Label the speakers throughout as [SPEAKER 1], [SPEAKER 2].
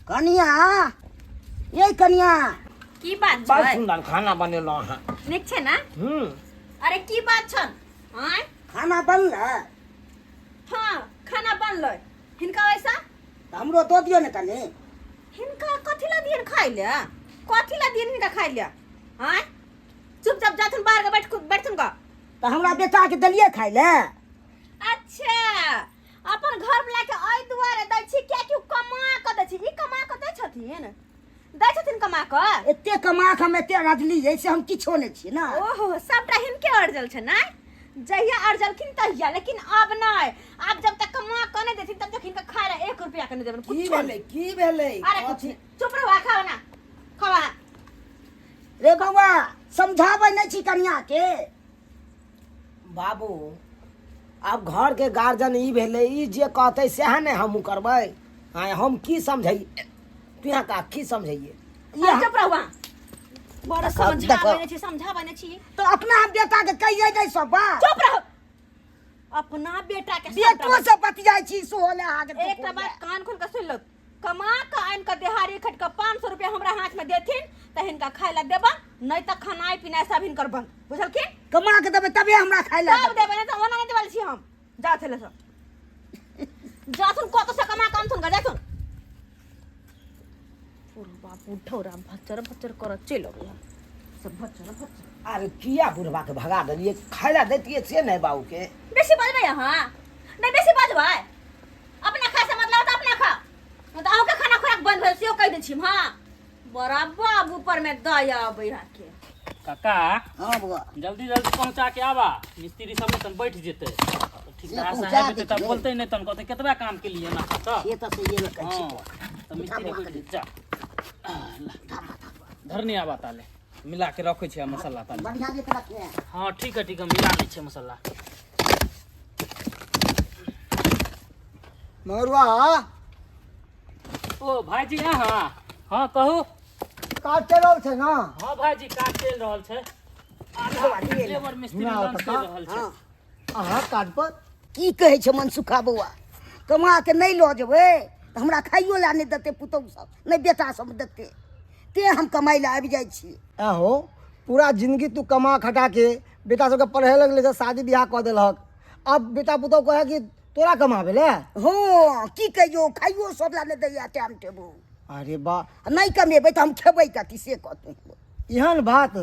[SPEAKER 1] कनिया, ये कनिया।
[SPEAKER 2] की बात
[SPEAKER 3] बड़
[SPEAKER 2] छै?
[SPEAKER 3] सुंदर खाना बनेलहुँ अहाँ।
[SPEAKER 2] नीक छै ना?
[SPEAKER 3] हूँ।
[SPEAKER 2] अरे की बात छन? आँय?
[SPEAKER 1] खाना बनलै?
[SPEAKER 2] हाँ, खाना बनलै। हिनका वैसा?
[SPEAKER 1] तऽ हमरो दऽ दियौ ने कनि।
[SPEAKER 2] हिनका कथी ला दियन खाइ ले? कथी ला दियन हिनका खाइ ले? आँय? चुपचाप जाथुन बाहर के बैठ बैठथुन का।
[SPEAKER 1] तऽ हमरा बेटाके देलियै खाइ लए?
[SPEAKER 2] अच्छा, अपन घर वाला के एहि दुआरे दै छी कियाकि ओ कमा कऽ दै छी। ई कमा कऽ दै छथिन? दै छथिन कमा कऽ?
[SPEAKER 1] एते कमा कऽ हम एते रजलियै से हम किछो नहि छियै ने।
[SPEAKER 2] ओहो, सबटा हिनके अरजल छै ने? जहिया अरजलखिन तहिया, लेकिन आब नहि। आब जब तक कमा कऽ नहि देथिन तब तक हिनका खाय लए 1 रुपया के नहि देबनि।
[SPEAKER 3] की
[SPEAKER 2] कुछो
[SPEAKER 3] भेलै? की भेलै?
[SPEAKER 2] अरे कुछ नहि, चुप रहू, खाओ ना, खाओ अहाँ।
[SPEAKER 1] रे बौआ, समझाबै नहि छी कनिया के?
[SPEAKER 3] बाबू, आब घरके गार्जियन ई भेलै, ई जे कहतै सएह ने हमहूँ करबै। आँय, हम की समझैयै तू यहाँ का की समझैयै?
[SPEAKER 2] ई चुप रहू अहाँ। बड़ा
[SPEAKER 1] देखो,
[SPEAKER 2] समझाबै
[SPEAKER 1] देखो।
[SPEAKER 2] नहि छी, समझाबै नहि छी।
[SPEAKER 1] तऽ अपना हम बेटाके कहियै नहि सब बात।
[SPEAKER 2] चुप रहू। अपना बेटा के सबटा
[SPEAKER 1] बेटो से बतियाइ छी सेहो ले अहाँके दुख
[SPEAKER 2] एकटा
[SPEAKER 1] होइए।
[SPEAKER 2] बात कान खोल के सुनि लो, कमा के आनि के देहारी खटि के 500 रुपया हमरा हाथ में देथिन तऽ हिनका खाय ला देबा, नहीं तऽ खानाइ पिनाइ सब हिनकर बंद, बुझलखिन?
[SPEAKER 1] कमा के देबै तबे हमरा खाय ला
[SPEAKER 2] तब देबै, नहीं तऽ ओना नहि देबल छी हम। जाथुन सब, जाथुन कतौ से कमा के आनथुन गा, जाथुन। बुढ़बा बुढ़ौरा भच्चर भच्चर करऽ चलि अबैया सब, भच्चर भच्चर।
[SPEAKER 3] अरे किया बुढ़बा के भगा देलियै? खाय ला दैतियै से नहि बाबू के।
[SPEAKER 2] बेसी बजबै अहाँ? नहि बेसी बजबै। अपना खाय से मतलब तऽ अपना खा, तऽ अहूँके खाना खुराक बंद भेल सेहो कहि दै छी। हँ, बड़ा बाबू पर में दया अबै के।
[SPEAKER 4] काका।
[SPEAKER 1] हाँ बौआ।
[SPEAKER 4] जल्दी जल्दी पहुंचा के आबा, मिस्त्री सब तन बैठ जेते ठीक
[SPEAKER 1] से
[SPEAKER 4] तरह से
[SPEAKER 1] पहुंचा
[SPEAKER 4] हेतै तब
[SPEAKER 1] देतियै।
[SPEAKER 4] बोलते नहि तन कहते केतबा काम के लिए ना तऽ।
[SPEAKER 1] से तऽ सहिए ने कहै छी
[SPEAKER 4] हाँ,
[SPEAKER 1] बौआ।
[SPEAKER 4] तऽ मिस्त्री
[SPEAKER 1] उठा
[SPEAKER 4] बैठ
[SPEAKER 1] बौआ।
[SPEAKER 4] जेतै। जा धरनी आबा ताले मिला के रखै छियै मसाला ताले।
[SPEAKER 1] बढ़िया जे रखने।
[SPEAKER 4] हाँ ठीक है, ठीक है, मिला लै छियै मसाला।
[SPEAKER 5] मगरुआ।
[SPEAKER 4] ओ भाईजी अहाँ? हाँ कहू।
[SPEAKER 5] काज चलि रहल छै ने?
[SPEAKER 4] हाँ भाईजी, काज चलि रहल छै। आधा लेबर मिस्त्री
[SPEAKER 5] ना,
[SPEAKER 4] लंच
[SPEAKER 5] काका।
[SPEAKER 4] करि रहल छै।
[SPEAKER 1] हाँ।
[SPEAKER 5] अहाँ काज पर
[SPEAKER 1] की कहै छै मनसुखा बौआ, कमा के नहि लऽ जेबै तऽ हमरा खाइयो लए नहि देतै पुतहु सब, नहि बेटा सब देतै, तें हम कमाइ लए आबि जाइ छी।
[SPEAKER 5] आहो, पूरा जिंदगी तू कमा खटा के बेटा सबके पढ़े लगले तऽ शादी बियाह कऽ देलहक, अब बेटा पुतहु कहे कि तोरा कमाबे ले?
[SPEAKER 1] हँ, की कहियौ, खाइयो सब लए नहि दैया टाइम टेबुल।
[SPEAKER 5] अरे बा।
[SPEAKER 1] नहि कमेबै तऽ हम खेबै कथी से कहतै।
[SPEAKER 5] एहन बात?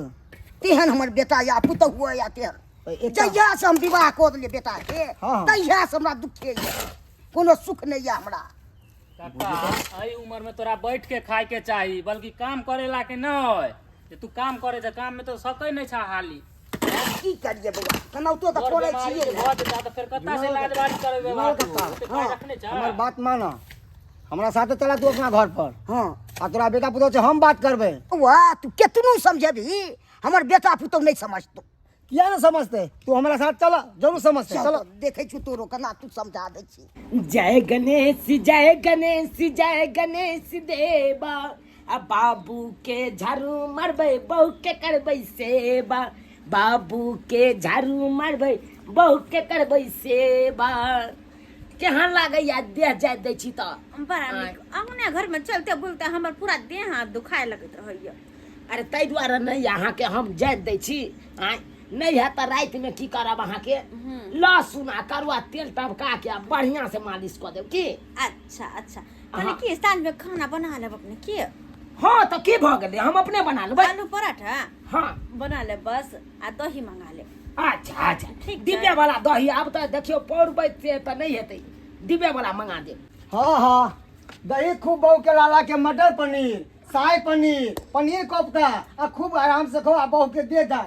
[SPEAKER 1] तेहन हमर बेटा या पुतहु या तेहन। जहिया से हम विवाह कऽ देलियै बेटा के,
[SPEAKER 5] हाँ।
[SPEAKER 1] तहिया से हमरा दुखे यऽ, कोनो सुख नहि यऽ हमरा।
[SPEAKER 4] काका, एहि उम्र में तोरा बैठ के खाय के चाही, बल्कि काम करे ला के नहि। जे तू काम करे छै, काम में तो सकै नहि छै हाली।
[SPEAKER 1] की करियै बौआ, केनाहितो तऽ
[SPEAKER 4] बड़
[SPEAKER 1] करै
[SPEAKER 4] बीमारी
[SPEAKER 1] छियै
[SPEAKER 4] जे
[SPEAKER 1] ने।
[SPEAKER 4] भऽ जेतै तऽ फेर कतऽ से इलाज बारी करेबै बाबू? ओते पाइ रखने छै?
[SPEAKER 5] हमर बात मानऽ, हमरा साथे चला तू अपना घर पर।
[SPEAKER 1] हाँ।
[SPEAKER 5] आ तोरा बेटा पुतहु से हम बात करबै।
[SPEAKER 1] बौआ, तू केतनो समझेबही हमर बेटा पुतहु नहि समझतौ।
[SPEAKER 5] किया ने समझते? तू हमरा साथ चल, जरूर समझते।
[SPEAKER 1] चल।
[SPEAKER 5] चल।
[SPEAKER 1] देखै छी तोरो केना तू समझा दै छी।
[SPEAKER 3] जय गणेश, जय गणेश, जय गणेश देवा, आ बाबू के झाड़ू मारबै, बहू के करबै सेवा। बाबू के झाड़ू मारबै, बहू के करबै सेवा। केहन लागैया देह जाय दै छी तऽ?
[SPEAKER 2] बड़ा नीक। अहुने घर में चलते बुलते हमर पूरा देह हाथ दुखाए लगैत रहैया।
[SPEAKER 3] अरे ताहि दुआरे नहि अहाँके हम जाय दै छी। आँय, नहि हैत तऽ रातिमे की करब, अहाँके लहसुन आ करुआ तेल टभका के आ बढ़िआँ से मालिश कऽ देब की।
[SPEAKER 2] अच्छा अच्छा, कनि की साँझ में खाना बना लेब अपने की?
[SPEAKER 3] हँ, तऽ की भऽ गेलै, हम अपने बना लेबै।
[SPEAKER 2] आलू पराठा।
[SPEAKER 3] हाँ।
[SPEAKER 2] बना लेब बस, आ दही मंगा लेब।
[SPEAKER 3] अच्छा अच्छा।
[SPEAKER 2] ठीक छै।
[SPEAKER 3] डिब्बे वाला दही आब तऽ देखियौ पौरबै से तऽ नहि हेतै, डिब्बे वाला मंगा देब।
[SPEAKER 5] हाँ हाँ, दही खूब बहू के लाला के मटर पनीर, शाही पनीर, पनीर कोफ्ता आ खूब आराम से खो आ बहू के दे जा।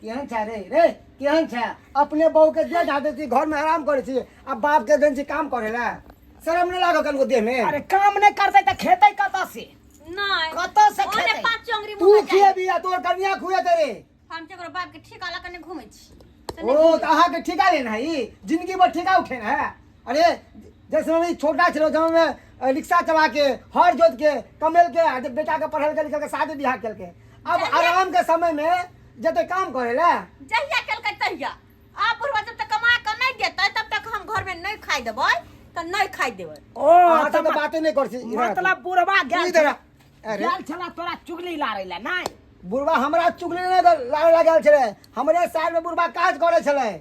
[SPEAKER 5] केहन छै रे? रे केहन छै? अपने बहू के दे जा दै छी, घर में आराम करै छी आ बाप के देन छी काम करे ला। शरम नहीं लागो कनको देह में?
[SPEAKER 3] अरे काम नहीं करतै तऽ खेतै कतऽ से?
[SPEAKER 2] नहीं।
[SPEAKER 3] कतऽ से
[SPEAKER 2] ओने
[SPEAKER 3] खेतै?
[SPEAKER 2] पाँच चोंगरी
[SPEAKER 5] तू
[SPEAKER 2] मुँह में जाई।
[SPEAKER 5] खिएबी आ तोर कनिया खुएते रे?
[SPEAKER 2] हम केकरो बाप के ठेका लऽ के नहीं घूमै छी से नहि
[SPEAKER 5] ओ
[SPEAKER 2] घूमै
[SPEAKER 5] तऽ अहाँके ठिका लेना है, ई जिंदगी भर ठिका उठे है। अरे जैसे हम ई छोटा छलो जब में रिक्शा चला के हर जोत के कमेल के आ जब बेटा के पढ़ल के लिखल के शादी बियाह केल के, अब
[SPEAKER 2] जहिया-
[SPEAKER 5] आराम के समय में जते काम करे ला।
[SPEAKER 2] जहिया केलकै तहिया। आब बुढ़वा जब तक कमा के नहीं देतै तब तक हम घर में नहीं खाइ देबै। तऽ नहि खाइ देबै।
[SPEAKER 3] ओ
[SPEAKER 5] अहाँ से
[SPEAKER 3] तऽ
[SPEAKER 5] तऽ बाते नहि करै छी।
[SPEAKER 3] मतलब बुढ़वा गेल
[SPEAKER 5] इधर आ।
[SPEAKER 3] छला।
[SPEAKER 5] अरे
[SPEAKER 3] गेल छला तोरा चुगली लारै ला नहि?
[SPEAKER 5] बुढ़वा हमरा चुगली नहि लारे लागल छलै, हमरे साइड में बुढ़वा काज करै छलै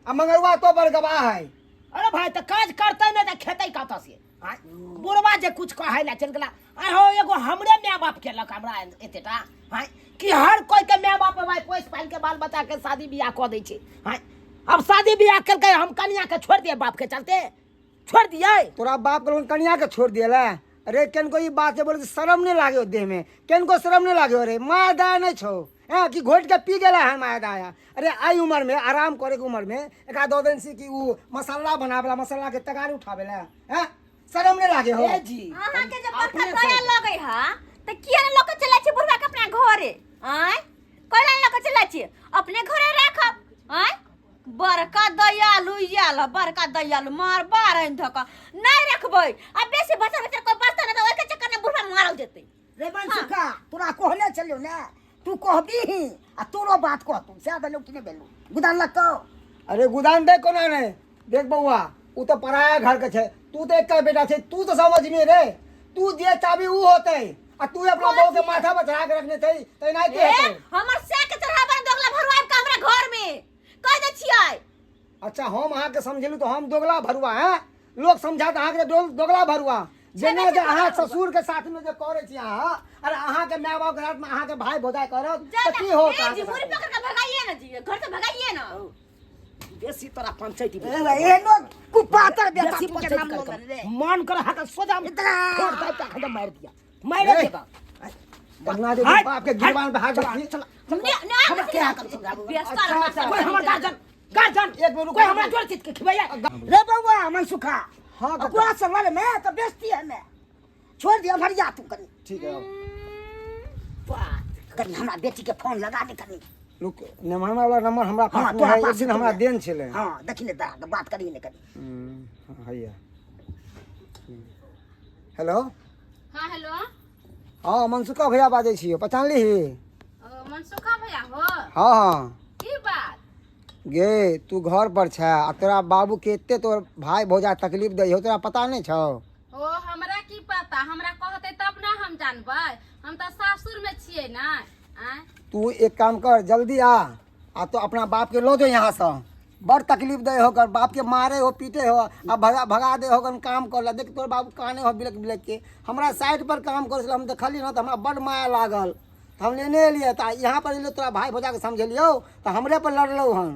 [SPEAKER 5] आ मंगरुआ तो पर गवाह है।
[SPEAKER 3] अरे भाई, तऽ काज करतै नहि तऽ खेतै कतऽ से? आँय? बुढ़वा जे कुछ कहै ला चलि गेला। आँय हो, एगो हमरे माय बाप केलक हमरा एतेटा? आँय, कि हर कोई के माय बाप भाई पोसि पालि के बाल बच्चा के शादी बियाह कऽ दै छै? आँय, अब शादी बियाह केलकै, हम कनिया के छोड़ि दियै? बाप के चलते छोड़ि दियै?
[SPEAKER 5] तोरा बाप के कनिया के छोड़ दियला? अरे केनको ई बात से बोले शर्म नहीं लागे हो देह में? केनको शर्म नहीं लागे हो रे? माया दया नहीं छो हैं कि घोट के पी गेला है माया दया? अरे आई उम्र में आराम करे के उम्र में एक दो दिन से कि ऊ मसाला बनावेला, मसाला के तगारी उठावेला हैं, शर्म नहीं लागे हो?
[SPEAKER 3] ए जी,
[SPEAKER 2] अहाँ के जब बड़का
[SPEAKER 3] अपने
[SPEAKER 2] दया
[SPEAKER 3] से-
[SPEAKER 2] लगै हा तऽ किया ने लऽ के चलै छी बुढ़वा के अपना घरे? आँय, कैला ने लऽ के चलै छी? अपने घरे राखब। आँय, बड़का दयालु आयल ह, बड़का दयालु मार बारह धऽ कऽ नहि रखबै आ बेसी बचल बचल कोइ बचतै ने तऽ ओहिके चक्कर में बुढ़वा मारल जेतै।
[SPEAKER 1] रे मनसुखा, तोरा कहने छलियौ ने, तू कहबीही आ तोरो बात कहतौ। सएह भेलौ कि नहि भेलौ? गुदान लगतौ?
[SPEAKER 5] अरे गुदान दे कोना नहीं। देख बउआ, ऊ तो पराया घर के छै, तू तो एक बेटा छै, तू तो समझ में रे, तू जे चाबी ऊ होते आ तू अपना बहू के माथा पर चढ़ा के रखने छै तैनाते
[SPEAKER 2] ए,
[SPEAKER 5] हेतै।
[SPEAKER 2] हमर से के चढ़ाबा दोगला भरुआ के हमरा घर में कह दै छियै।
[SPEAKER 5] अच्छा, हम अहाँके समझेलू तो हम दोगला भरुआ हैं? लोग समझा तऽ अहाँके दोगला भरुआ जेना जे अहाँ ससुर के साथ में जे करै छी अहाँ। अरे अहाँके माय बाप के साथ में अहाँके भाई भौजाई करत
[SPEAKER 2] जा
[SPEAKER 5] तऽ की
[SPEAKER 2] ना,
[SPEAKER 5] होत
[SPEAKER 2] ए जी,
[SPEAKER 5] अहाँके
[SPEAKER 2] मुड़ी
[SPEAKER 5] साथ में?
[SPEAKER 2] पकड़ के भगाइए ना जी, घर से भगाइए ना।
[SPEAKER 3] बेसी तोरा पंचायती
[SPEAKER 1] एहनो कुपातर बेटा
[SPEAKER 3] बेसी
[SPEAKER 1] तू के
[SPEAKER 3] पंचायती
[SPEAKER 1] नाम
[SPEAKER 3] कर
[SPEAKER 1] लऽ रे।
[SPEAKER 3] मन कर हाथ सोजा
[SPEAKER 1] इतना।
[SPEAKER 3] छोड़ दे त खदम मार दिया, मारे
[SPEAKER 5] ए।
[SPEAKER 3] देगा।
[SPEAKER 5] अपना जे
[SPEAKER 3] हट,
[SPEAKER 5] बाप के
[SPEAKER 3] हट,
[SPEAKER 5] गिरवान पे हाथ
[SPEAKER 3] चला,
[SPEAKER 5] रखी।
[SPEAKER 3] चला,
[SPEAKER 2] ने ने
[SPEAKER 3] हमरा के हाथ समझाबू?
[SPEAKER 2] व्यस्त
[SPEAKER 5] अच्छा, अच्छा।
[SPEAKER 3] कोई हमर गार्जन, गार्जन
[SPEAKER 5] एक मिनट रुको।
[SPEAKER 3] कोई हमरा जोर चीज के खिबैया
[SPEAKER 1] रे बउआ मनसुखा।
[SPEAKER 5] हाँ, काका।
[SPEAKER 1] ओकरा से लड़ में तो बेइज्जती है, मैं छोड़ दिया भरिया तू कनी।
[SPEAKER 5] ठीक है, अब।
[SPEAKER 1] कनी हमरा बेटी के फोन लगा दे कनी।
[SPEAKER 5] रुक, नेमाना वाला नंबर हमरा
[SPEAKER 1] हाँ,
[SPEAKER 5] पास में
[SPEAKER 1] तोरा
[SPEAKER 5] है,
[SPEAKER 1] पास
[SPEAKER 5] एक दिन हमरा
[SPEAKER 1] है।
[SPEAKER 5] देन छलै।
[SPEAKER 1] हाँ, देखी ने दा बात करी ने कनी।
[SPEAKER 5] हाँ, हैया, हेलो।
[SPEAKER 6] हाँ, हेलो।
[SPEAKER 5] हाँ, मनसुखा भैया बाजै छियौ, पहचानलिही?
[SPEAKER 6] ओ मनसुखा भैया हो?
[SPEAKER 5] हाँ हाँ।
[SPEAKER 6] की बात?
[SPEAKER 5] गे, तू घर पर छै आ तोरा बाबू के एते तोर भाई भौजा तकलीफ दै हो, तोरा पता नहि छौ?
[SPEAKER 6] ओ हमरा की पता, हमरा कहते तब ना हम जानबै, हम तऽ सासुर में छियै ना। आँय?
[SPEAKER 5] तू एक काम कर, जल्दी आ आ तो अपना बाप के लो जो यहाँ से, बड़ तकलीफ दे हो कर, बाप के मारे हो, पीटे हो आ भगा भगा दे हो। काम कर ला, देख तोर बाबू काने हो बिलक बिलक के। हमरा साइड पर काम करे छलै, हम देखली ना तऽ हमरा बड़ माया लागल, तऽ हम लेने एलियै तऽ यहाँ पर एलियै, तोरा भाई भौजा के समझेलियौ तऽ हमरे पर लड़लौ हन।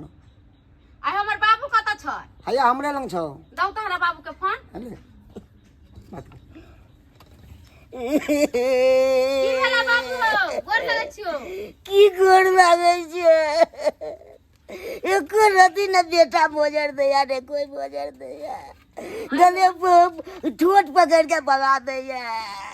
[SPEAKER 6] आइ हमर बाबू कतऽ छै?
[SPEAKER 5] हैया हमरे लग छौ।
[SPEAKER 6] दौ तऽ हमरा बाबू के फोन।
[SPEAKER 5] हले, बात कर।
[SPEAKER 6] की भेला बाबू हो, गोर लगै छियौ।
[SPEAKER 1] की गोर लागै छै? एको रति न बेटा मोजर दैया ने कोई मोजर दैया, गले ठोट पकड़ के भगा दैया।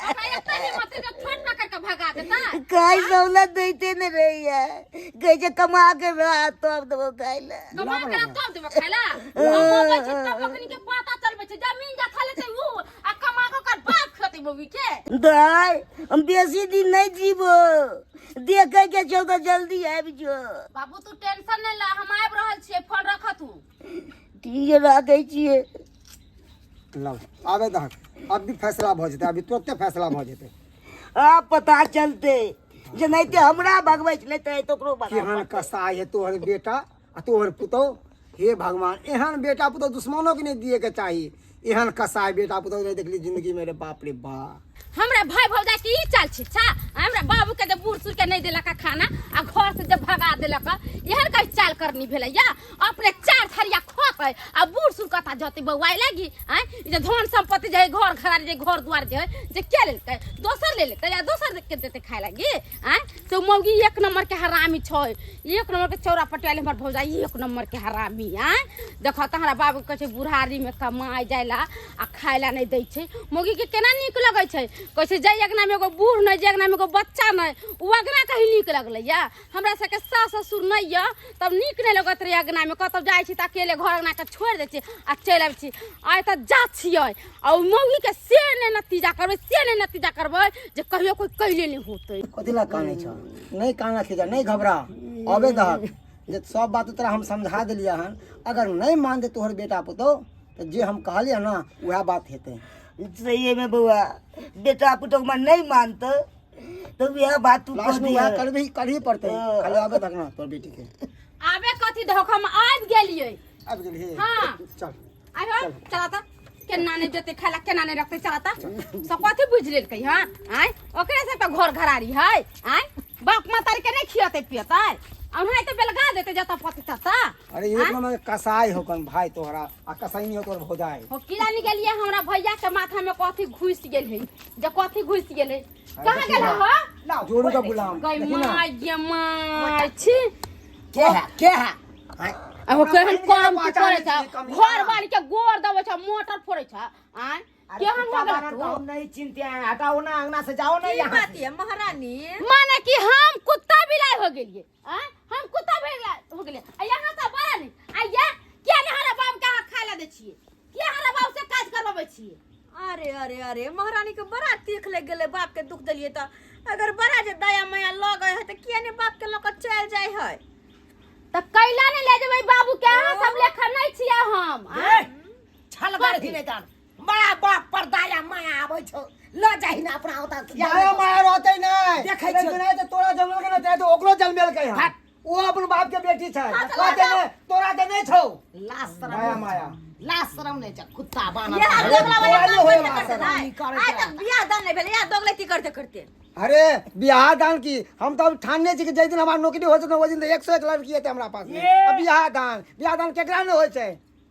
[SPEAKER 6] ओकरा एते हिम्मत है जे ठोट पकड़ के भगा देता?
[SPEAKER 1] खाइ सहूलत दैते ने रहैया, कहै छै कमा के रह तब देबो खाइ लए।
[SPEAKER 6] कमा के तब देबो खाइ ला? कमाबै छै तब अखनी के पता चलबै छै, जमीन जथा लेतै ऊ आ कमा के ओकर बाप खेतै मौगी के।
[SPEAKER 1] दाय, हम बेसी दिन नहीं जीबो, देखे के छौ तऽ जल्दी आबि जो।
[SPEAKER 6] बाबू, तू टेंशन नहि ल, हम आबि रहल छियै, फोन रख तू।
[SPEAKER 1] ठीक है, राखै छियै।
[SPEAKER 5] लाउ, आबे दहक, अभी फैसला भऽ जेतै, अभी तुरते फैसला भऽ जेतै।
[SPEAKER 1] आब पता चलते जे नहीं ते हमरा भगबै छलै तऽ ओकरो भगाबै।
[SPEAKER 5] केहन कसाई है तोहर बेटा आ तोहर पुतोह, हे भगवान, एहन बेटा पुतोह दुश्मनों के नहीं दिए के चाही। एहन कसाई बेटा पुतोह नहीं देखली जिंदगी में रे, बाप रे बाप।
[SPEAKER 6] हमरा भाई भौजाई के ई चाल छै छा? हमरा बाबू के जे बूढ़ सूढ़ के नहीं देलक खाना आ घर से जे भगा देलक, एहन कहीं चाल करनी भेलै या? अपने चार थरिया खोतै आ बूढ़ सूढ़ कता जतै बौआइ लागी? आँय, ई जे धन संपत्ति जे है, घर घरारी जे, घर दुआर जे है, जे के लेलकै? दोसर ले लेतै या दोसर के देतै खाय लागी? आँय, से मौगी एक नंबर के हरामी छै, एक नंबर के चौरा पटियाली हमर भौजाई एक नंबर के हरामी। आँय, देखऽ तऽ हमरा बाबू कहै छै बुढ़ारीमे कमाइ जाय ला आ खाय ला नहि दै छै, मौगी के केना नीक लगै छै? कहै छै जाहि अङ्गनामे एगो बूढ़ नहि, जाहि अङ्गनामे एगो बच्चा नहि, ओ अङ्गना कहीं नीक लगलै या? हमरा सबके सास ससुर नहि यऽ तब नीक नहि लगैत रहै अङ्गनामे, कतौ जाइ छी तऽ अकेले घर अङ्गनाके छोड़ि दै छी आ चलि आबै छी। आइ तऽ जा छियै आ ओ मौगीके से नहि नतीजा करबै, से नहि नतीजा करबै जे कहियो कोइ कैले नहि होतै।
[SPEAKER 5] कथी लए कानै छह? नहि काना खिजा, नहि घबरा, अबे दहक जे सब बात तोरा हम समझा देलियै हन। अगर नहि मानतै तोहर बेटा पुतोह तऽ जे हम कहलियै ने उएह बात हेतै।
[SPEAKER 1] सही में बउआ, बेटा पुतोह में नहीं मानते तो वह बात तू कह
[SPEAKER 5] लास्ट में
[SPEAKER 1] दिया।
[SPEAKER 5] उएह करबही, करही पड़तै।
[SPEAKER 1] हाँ।
[SPEAKER 5] खाली आबे तक ना तोर बेटी के।
[SPEAKER 6] आबे कथी धोखा में आबि गेलियै।
[SPEAKER 5] आबि गेलही?
[SPEAKER 6] हाँ।
[SPEAKER 5] चल।
[SPEAKER 6] आबि चला त, केना नहि देतै खाय ला, केना नहि रखतै, चला त। सब कथी बुझि लेलकै? हँ, आँय, ओकरे सब तऽ घर घरारी है? आँय, बाप महतारी के नहि खियतै पियतै, ओनाहिते बेलगा देतै जतऽ पति ततऽ।
[SPEAKER 5] अरे एक नंबर के कसाई हो कन भाई तोहरा, आ कसाई नहीं हो तोहर भौजाई।
[SPEAKER 6] हो किला नि गेलियै, हमरा भैया के माथा में कथी घुसि गेल है, जे कथी घुसि गेल है, कहाँ गेल हो?
[SPEAKER 3] लाओ।
[SPEAKER 5] जोरू का गुलाम।
[SPEAKER 6] गई।
[SPEAKER 5] देखी ना।
[SPEAKER 6] माय गे my, छी।
[SPEAKER 3] के है, के है? आँय,
[SPEAKER 6] आ हो केहन काम तू
[SPEAKER 5] पहचानै
[SPEAKER 6] करै
[SPEAKER 5] छियै,
[SPEAKER 6] छ,
[SPEAKER 5] कमीना।
[SPEAKER 6] घर वाली के गोर दबै छ, मोटर फोड़ै छ, आँय,
[SPEAKER 3] अरे
[SPEAKER 6] केहन
[SPEAKER 3] कुत्ता
[SPEAKER 6] हो गेल
[SPEAKER 3] बानर
[SPEAKER 6] तू?
[SPEAKER 3] को हम नहीं चिनते हैं, हटाओ ना, अंगना से जाओ ना
[SPEAKER 2] की
[SPEAKER 3] यहाँ
[SPEAKER 2] बात
[SPEAKER 3] से।
[SPEAKER 2] ये महारानी?
[SPEAKER 6] माने कि हम कुत्ता बिलाई हो गेलियै? आँय, हम कुत्ता बिलाई हो गेलियै आ यहाँ सब बड़ा नहीं आ ये किया ने हमरा बाप के अहाँ खाय ला दै छियै, किया हमरा बाप से काज करबाबै छियै?
[SPEAKER 2] अरे अरे अरे, महारानी के बड़ा तीख लग गेलै, बाप के दुख देलियै तऽ अगर बड़ा जे दया माया लगै है तऽ किया ने बाप के लऽ कऽ चलि जाइ है?
[SPEAKER 6] तऽ कैला ने ले जेबै बाबू के? अहाँ सब लेखा नहीं छियै हम, आँय?
[SPEAKER 3] छल करही नहीं तहन। बड़ा बाप पर दया माया आबै छौ, लऽ जाही ना अपना ओतऽ।
[SPEAKER 5] दया माया रहतै नहि।
[SPEAKER 3] देखै
[SPEAKER 5] अरे
[SPEAKER 3] छियौ।
[SPEAKER 5] बिना तऽ तोरा जन्मेलकै नहि, तऽ ओकरो जन्मेलकै हन।
[SPEAKER 3] हट।
[SPEAKER 5] ओ अपन बाप के बेटी छै।
[SPEAKER 2] हाँ, तऽ
[SPEAKER 5] कहतै
[SPEAKER 2] लऽ
[SPEAKER 5] नहि, तोरा तऽ नहि छौ।
[SPEAKER 3] लाज शरम
[SPEAKER 5] माया
[SPEAKER 3] नहि छौ।
[SPEAKER 5] माया।
[SPEAKER 3] लाज शरम नहि छौ, कुत्ता बानर।
[SPEAKER 2] इएह
[SPEAKER 5] अरे,
[SPEAKER 2] दोगला वाला
[SPEAKER 5] तोरा
[SPEAKER 2] काम
[SPEAKER 5] होय
[SPEAKER 2] करते
[SPEAKER 5] वाला
[SPEAKER 2] करते
[SPEAKER 5] शरम।
[SPEAKER 2] नहि।
[SPEAKER 3] करै
[SPEAKER 2] आइ
[SPEAKER 3] छै।
[SPEAKER 2] तक बियाह दान नहि भेलै, इएह दोगलैती करते करते।
[SPEAKER 5] अरे बियाह दान की, हम तऽ ठानने छी कि जाहि दिन हमार नौकरी हो जेतै ओहि दिन तऽ 101 लड़की एतै हमरा पास में।
[SPEAKER 3] ये।
[SPEAKER 5] आ बियाह दान, बियाह दान केकरा नहि होइ छै?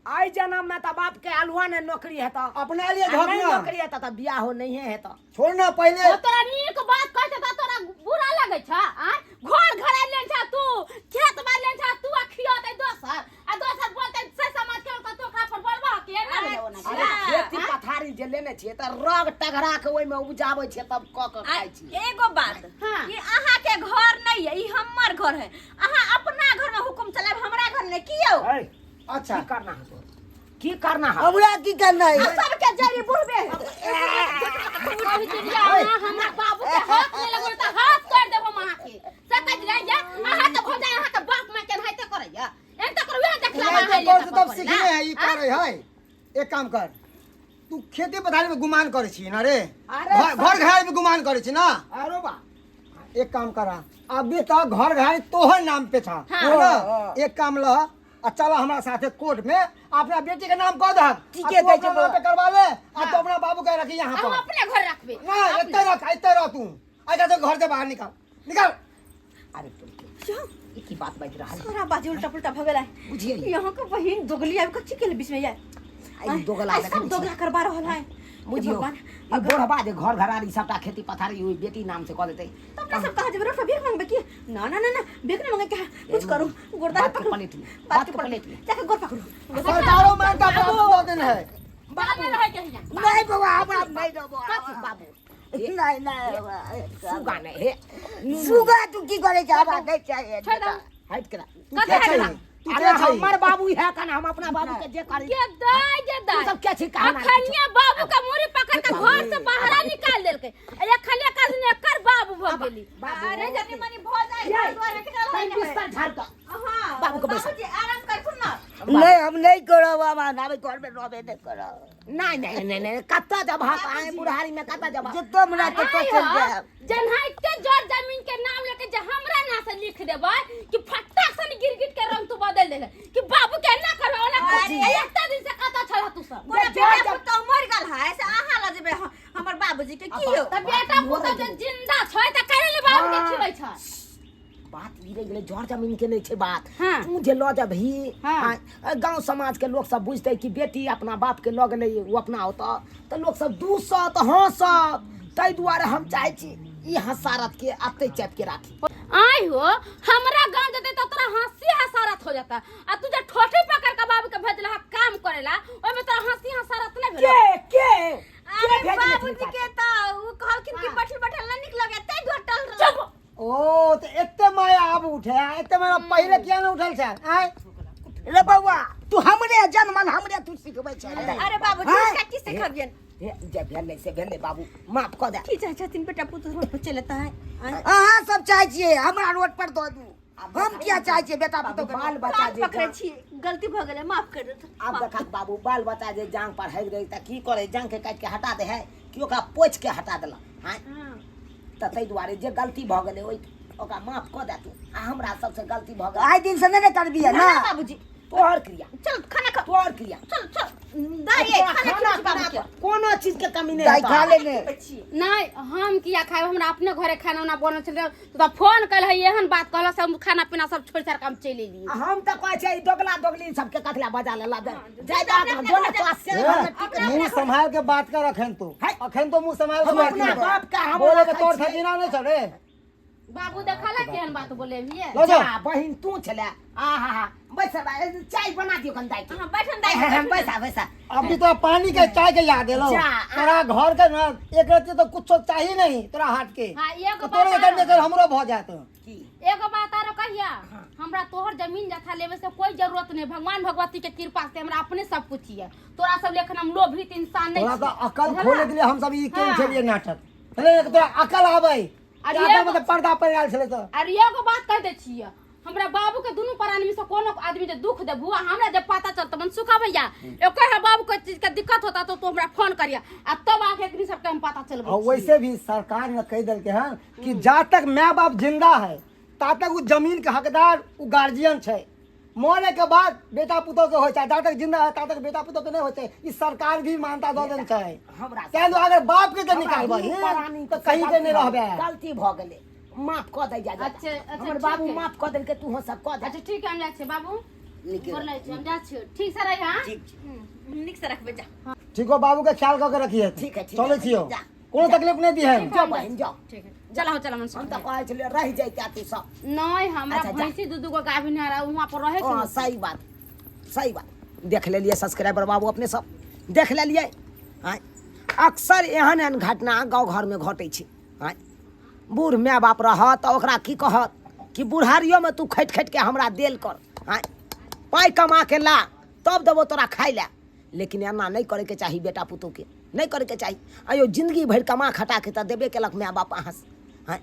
[SPEAKER 3] आइ जनम में तऽ बाप के अलुआ ने नौकरी हेतौ।
[SPEAKER 5] अपना लिए
[SPEAKER 3] आ
[SPEAKER 5] झक
[SPEAKER 3] नहि
[SPEAKER 5] ना।
[SPEAKER 3] नौकरी हेतौ तऽ बियाहो नहिए हेतौ।
[SPEAKER 5] छोड़ ना पहिले।
[SPEAKER 6] ओ तोरा नीक बात कहै छै तऽ तोरा बुरा लगै छ? आँय, घर घर लेने छ तू, खेत बाड़ी लेने छ तू, आ खियतै दोसर, आ दोसर बोलतै से समाज के तू ओकरा पर बोलबह कि एना भेलै ओना
[SPEAKER 3] अरे
[SPEAKER 6] भेलै?
[SPEAKER 3] खेती पथारी जे लेने छियै तऽ रग टघरा के ओहिमे उपजाबै छियै तब कऽ के
[SPEAKER 2] आ
[SPEAKER 3] खाइ छियै।
[SPEAKER 2] एगो बात,
[SPEAKER 6] हाँ।
[SPEAKER 2] ई अहाँ के घर नहीं है, ई हमर घर है। अहाँ अपना घर में हुकुम चलायब, हमरा घर में कियो।
[SPEAKER 3] ऐ,
[SPEAKER 5] अच्छा
[SPEAKER 3] की करना है तोरा? की करना है?
[SPEAKER 1] हमरा की करना है?
[SPEAKER 2] आ सबके जरी बुढ़बे है।
[SPEAKER 6] कही दुनिया, अहाँ हमरा बाबू के हाथ नहि लगबै तऽ हाथ तोड़ि देब हम अहाँके। से कहै छी रे, अहाँ के भौजाइ अहाँके बाप माय के एनाहिते करैया, एनाहिते करू, उएह देखला
[SPEAKER 5] एनाहिते
[SPEAKER 6] अहाँ
[SPEAKER 5] कर तब सीखने है ई करे है। एक काम कर, तू खेती पथारी में गुमान करे छी ना रे?
[SPEAKER 3] अरे
[SPEAKER 5] घर घर घरारी में गुमान करे छी ना?
[SPEAKER 3] अरे बा,
[SPEAKER 5] एक काम करा, अभी तक घर घरारी तोहर नाम पे था।
[SPEAKER 6] हाँ।
[SPEAKER 5] है ना? एक काम ल आ चल हमरा साथे कोर्ट में, अपना बेटी के नाम कह दहक।
[SPEAKER 1] ठीके
[SPEAKER 5] आ तू
[SPEAKER 1] कहै
[SPEAKER 5] अपना
[SPEAKER 1] छै
[SPEAKER 5] नाम पे करवा ले, आ तू अपना बाबू के रखी यहाँ
[SPEAKER 6] हम
[SPEAKER 5] पर।
[SPEAKER 6] अपने घर रखबै।
[SPEAKER 5] ना, एते रख, एते रह तू। अच्छा तो घर से बाहर निकाल, निकाल।
[SPEAKER 3] अरे तोरी के, ई की बात बाजि रहल है?
[SPEAKER 2] सारा बाजी उल्टा पुल्टा भऽ गेलै।
[SPEAKER 3] बुझिए।
[SPEAKER 2] यहाँ के बहिन दोगली आबि कऽ की केले बीच में यार?
[SPEAKER 3] आई दोगला
[SPEAKER 2] आई
[SPEAKER 3] देखै
[SPEAKER 2] सब
[SPEAKER 3] छी।
[SPEAKER 2] दोगला करबा रहल है।
[SPEAKER 3] बुझियो,
[SPEAKER 2] भगवान,
[SPEAKER 3] ई बुढ़बा जे घर घरारी सबटा खेती पथारी ओहि बेटी नाम से कऽ देतै।
[SPEAKER 2] तब ना सब कहा जेबै रोड पर भीख मांगबे की? ना ना ना ना, भीख ना मांगे के, कुछ करू, गोरदा
[SPEAKER 3] बात के
[SPEAKER 2] पकड़ू।
[SPEAKER 3] पलट ले,
[SPEAKER 2] बात
[SPEAKER 3] बात
[SPEAKER 2] के
[SPEAKER 3] के
[SPEAKER 2] पलट
[SPEAKER 3] पलट ले।
[SPEAKER 2] जाके गोर पकड़ू।
[SPEAKER 5] सरकारो मान्यता प्राप्त दऽ देने है।
[SPEAKER 6] बाबू रहै के हियाँ।
[SPEAKER 1] नहीं बउआ, हमरा नहीं देबो।
[SPEAKER 3] बाबू
[SPEAKER 1] नहीं नहीं बउआ।
[SPEAKER 3] सुगा नहीं हे।
[SPEAKER 1] सुगा तू की करे छै? हमरा नहीं चाहिए।
[SPEAKER 6] छोड़ि दहु।
[SPEAKER 3] हटि के रह।
[SPEAKER 5] तू
[SPEAKER 6] कथी
[SPEAKER 5] के
[SPEAKER 6] हटि
[SPEAKER 5] छै?
[SPEAKER 6] रह?
[SPEAKER 5] तू
[SPEAKER 3] अरे
[SPEAKER 5] के छै?
[SPEAKER 3] हमर बाबू है कन, हम अपना बाबू के जे करी।
[SPEAKER 6] के दाय के दाय।
[SPEAKER 3] तू सब के छी कहना?
[SPEAKER 6] अखनिया बाबू के मुड़ी पकड़ के घर से बाहर निकाल देलकै, आ अखनिया काज ने एकर बाबू भऽ गेली।
[SPEAKER 2] अरे जनी मनी भऽ जाय, घर दुआर के
[SPEAKER 3] तैं
[SPEAKER 2] रहै।
[SPEAKER 3] बिस्तर झाड़ कऽ
[SPEAKER 2] हां,
[SPEAKER 3] बाबू के बैसा।
[SPEAKER 2] बाबूजी आराम करथुन ना।
[SPEAKER 1] नहीं, हम नहीं करब, हमरा नामे घर में रहबे नहीं करब।
[SPEAKER 3] नहीं नहीं नहीं नहीं, कतऽ जबहक आए बुढ़ारी में, कतऽ जबहक?
[SPEAKER 1] जतो हमरा तो
[SPEAKER 6] आइ
[SPEAKER 1] चल
[SPEAKER 6] हो,
[SPEAKER 1] जायब।
[SPEAKER 6] जेनाहिते जर जमीन के नाम लेके जे हमरा ना से लिख देबै कि फटाक से गिरगिट के रंग तू बदल देले कि बाबू के एना करबै ओना करबै।
[SPEAKER 2] अरे।
[SPEAKER 6] एकटा दिन से कतऽ छलह तू सब?
[SPEAKER 2] कोना बेटा पुतहु मरि गेल है से अहाँ लऽ जेबै हमर बाबूजी के की यौ?
[SPEAKER 6] तऽ बेटा पुतहु जे जिंदा छै तऽ कैले ने बाबू के खिबै छै?
[SPEAKER 3] बात ई रहि गेलै, जर जमीन के नहि छै बात।
[SPEAKER 6] हाँ।
[SPEAKER 3] तू जे लऽ जबही,
[SPEAKER 6] हाँ।
[SPEAKER 3] गाँव समाज के लोक सब बुझतै कि बेटी अपना बाप के लऽ गेलै ओ अपना ओतऽ, तऽ लोक सब दूसत हँसत। ताहि दुआरे हम चाहै छी ई हसारत के अतै चापि के राखी।
[SPEAKER 6] आइ हो, हमरा गांव जते तो तोरा हंसी हसारत हो जाता, आ तू जे ठोठी पकड़ के बाबू के भेजला हा काम करेला, ओमे तोरा हंसी हसारत नहीं भेलो?
[SPEAKER 3] के के
[SPEAKER 2] अरे
[SPEAKER 3] के भेजने
[SPEAKER 2] बाबूजी के तऽ उ कहलखिन कि बैठल बैठल नहि नीक लगै, ताहि दुआरे टल रहल।
[SPEAKER 6] चुप।
[SPEAKER 5] ओ तऽ एते माया आब उठे, एते माया पहिले किया नहि उठल छै? आँय
[SPEAKER 1] रे बउआ, तू हमरे जनमल, हमरे तू सिखबै छै रे?
[SPEAKER 2] अरे बाबूजी,
[SPEAKER 1] हाँ?
[SPEAKER 2] उसका की सिखबियन?
[SPEAKER 3] हे, जे भेलै से भेलै, बाबू माफ कऽ दे।
[SPEAKER 2] की चाहै छथिन बेटा पुतहु रोड पर चलि एतै? आँय?
[SPEAKER 1] अहाँ सब चाहै छियै हमरा रोड पर दऽ दू, हम किया चाहै छियै बेटा पुतोह के?
[SPEAKER 3] बाल बच्चा
[SPEAKER 2] कान
[SPEAKER 3] जे
[SPEAKER 2] पकड़ै छी, गलती भऽ गेलै माफ कर देत
[SPEAKER 3] आब देखा बाबू बाल बच्चा जे जांग पर हगि रहै तऽ की करे जांग के काटि के हटा दे है कि ओकरा पोछि के हटा देलक आँय तऽ ताहि दुआरे जे गलती भऽ गेलै ओहि ओकरा माफ कऽ दे तू आ हमरा सबसे गलती भऽ गेल
[SPEAKER 1] आइ दिन से नहि ने करबियै
[SPEAKER 2] ना
[SPEAKER 1] ना
[SPEAKER 2] बाबूजी
[SPEAKER 3] तोहर क्रिया
[SPEAKER 2] चल खाना खा
[SPEAKER 3] तोहर क्रिया
[SPEAKER 2] चल चल दाई
[SPEAKER 3] तोरा
[SPEAKER 2] खाना
[SPEAKER 3] खाना
[SPEAKER 2] खिबै छी बाबू के
[SPEAKER 3] कोनो चीज के कमी नहि
[SPEAKER 1] दाइ
[SPEAKER 3] हेतौ।
[SPEAKER 1] खा लेने
[SPEAKER 2] खिबै छी
[SPEAKER 6] नहीं हम किया खाएब हमरा अपने घरे खाना उना बनल छलै तो फोन कल है एहन बात कहल सब खाना पीना सब छोड़ छाड़ के हम चलि एलियै
[SPEAKER 3] आ हम तऽ कहै छियै ई दोगला दोगली सबके कथला बजा लेला जाय दे अपना जो ने तोरा से घर में टिक
[SPEAKER 5] मुंह संभाल के बात कर अखन तो
[SPEAKER 3] है।
[SPEAKER 5] अखन तो मुंह संभाल के
[SPEAKER 3] हम
[SPEAKER 5] बात
[SPEAKER 3] अपना
[SPEAKER 5] कर
[SPEAKER 3] बाप का हम
[SPEAKER 5] बोले के
[SPEAKER 3] रखै
[SPEAKER 5] तोर
[SPEAKER 3] छियै।
[SPEAKER 5] खजीना नहीं छौ रे
[SPEAKER 6] बाबू देखला केहन बात बोले भी
[SPEAKER 5] लऽ जाओ
[SPEAKER 3] जा बहिन तू छले आहा हा बैस चाय बना दियो कन दाई के
[SPEAKER 2] हां बैठन दाई
[SPEAKER 3] बैसा बैसा
[SPEAKER 5] अभी तो पानी के चाय के याद एलो
[SPEAKER 3] जा।
[SPEAKER 5] तोरा घर के ना एक रत्ती तो कुछ चाहिए नहीं तोरा हाथ के
[SPEAKER 6] हाँ, एगो
[SPEAKER 5] तो तोरे
[SPEAKER 6] बात
[SPEAKER 5] एकर बेकर हमरो भ जात
[SPEAKER 3] की
[SPEAKER 6] एगो बात आरो कहिया हमरा तोहर जमीन जथा लेवे से कोई जरूरत नहीं भगवान भगवती के कृपा से हमरा अपने सब कुछ है तोरा सब लेखन हम लोभित इंसान नहीं
[SPEAKER 5] तोरा तो
[SPEAKER 6] छियै।
[SPEAKER 5] अकल
[SPEAKER 6] बुझला?
[SPEAKER 5] खोले के लिए हम सब ई केने
[SPEAKER 6] हाँ।
[SPEAKER 5] छलियै नाटक अरे तोरा अकल आबै
[SPEAKER 6] अरे
[SPEAKER 5] अकल
[SPEAKER 6] एगो-
[SPEAKER 5] मतलब पर्दा पर आयल छलै तऽ
[SPEAKER 6] आर एगो बात कह दै छियै हमरा बाबू के दुनू प्राणी से कोनो आदमी जे दुख देबू आ हमरा जब पता चलत मन सुखा भैया एकर हम बाबू के चीज के दिक्कत होता तो तू हमरा फोन करिया आ तब आके एकनी सबके हम पता चलबै
[SPEAKER 5] और वैसे भी सरकार ने कह देलके हन कि जा तक माय बाप जिंदा है ता तक उ जमीन के हकदार उ गार्जियन छै मरे के बाद बेटा पुतोह के होइ छै जा तक जिंदा है ता तक बेटा पुतोह के नहीं होते ई सरकार भी मानता दऽ देने छै
[SPEAKER 3] हमरा
[SPEAKER 5] तैं दुआरे अगर बाप के जे
[SPEAKER 3] हमरा
[SPEAKER 5] निकालबै
[SPEAKER 3] दुनू प्राणी
[SPEAKER 5] तऽ कहीं के नहीं रहबै
[SPEAKER 3] गलती भऽ गेलै माफ कऽ दै जा जा।
[SPEAKER 6] अच्छा, अच्छा,
[SPEAKER 3] हमर
[SPEAKER 6] ठीक
[SPEAKER 3] बाबू
[SPEAKER 6] है।
[SPEAKER 3] माफ कऽ देलकै तू सब कऽ दे
[SPEAKER 6] अच्छा ठीक है हम जाइ छियै बाबू
[SPEAKER 1] नीके
[SPEAKER 6] गोर लागै छी हम जाइ छियै ठीक से रही हाँ
[SPEAKER 1] ठीक छै
[SPEAKER 2] नीक से रखबै जा
[SPEAKER 5] ठीक हो बाबू के ख्याल कऽ के रखिए
[SPEAKER 3] ठीक है, ठीक
[SPEAKER 5] चलै
[SPEAKER 3] है,
[SPEAKER 5] छियौ
[SPEAKER 3] जा।
[SPEAKER 5] कोनो तकलीफ नहीं दी है
[SPEAKER 3] जाओ बहिन जाओ
[SPEAKER 6] ठीक है चला चला मन
[SPEAKER 3] हम तऽ कहै छलियै रहि जैते तू सब
[SPEAKER 6] नहीं हमरा
[SPEAKER 3] अच्छा, जा।
[SPEAKER 6] भैंसी दू दू गो गाभिन है वहाँ पर रहे के
[SPEAKER 3] हाँ
[SPEAKER 6] होतै।
[SPEAKER 3] सही बात सही बात देख लेलियै सब्सक्राइबर बाबू अपने सब देख लेलियै आँय अक्सर एहन एहन घटना गाँव घरमे घटै छै आँय बूढ़ माय बाप रहत तऽ ओकरा की कहत कि बुढ़ारियोमे तू खटि खटि के हमरा देल कर आँय पाइ कमा के ला तब देबो तोरा खाइ लए लेकिन एना नहि करैके चाही बेटा पुतोहके नहि करैके चाही आइयो जिंदगी भरि कमा खटा के तऽ देबे केलक माय बाप अहाँ आँय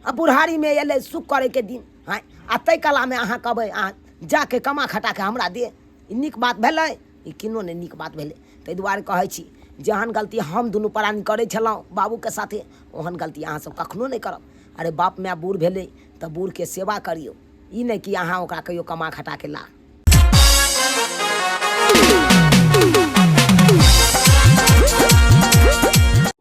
[SPEAKER 3] आ बुढ़ारीमे अयलै सुख करैके दिन आँय आ ताहि कलामे अहाँ कहबै अहाँ जाके कमा खटा के हमरा दे ई नीक बात भेलै ई किनो नहि नीक बात भेलै ताहि दुआरे कहै छी जेहन गलती हम दुनू प्राणी करै छलहुँ बाबूके साथे ओहन गलती अहाँसभ कखनो नहि करब अरे बाप माय बूढ़ भेलै तऽ बूढ़के सेवा करियौ ई नहि कि अहाँ ओकरा कहियो कमा खटा के ला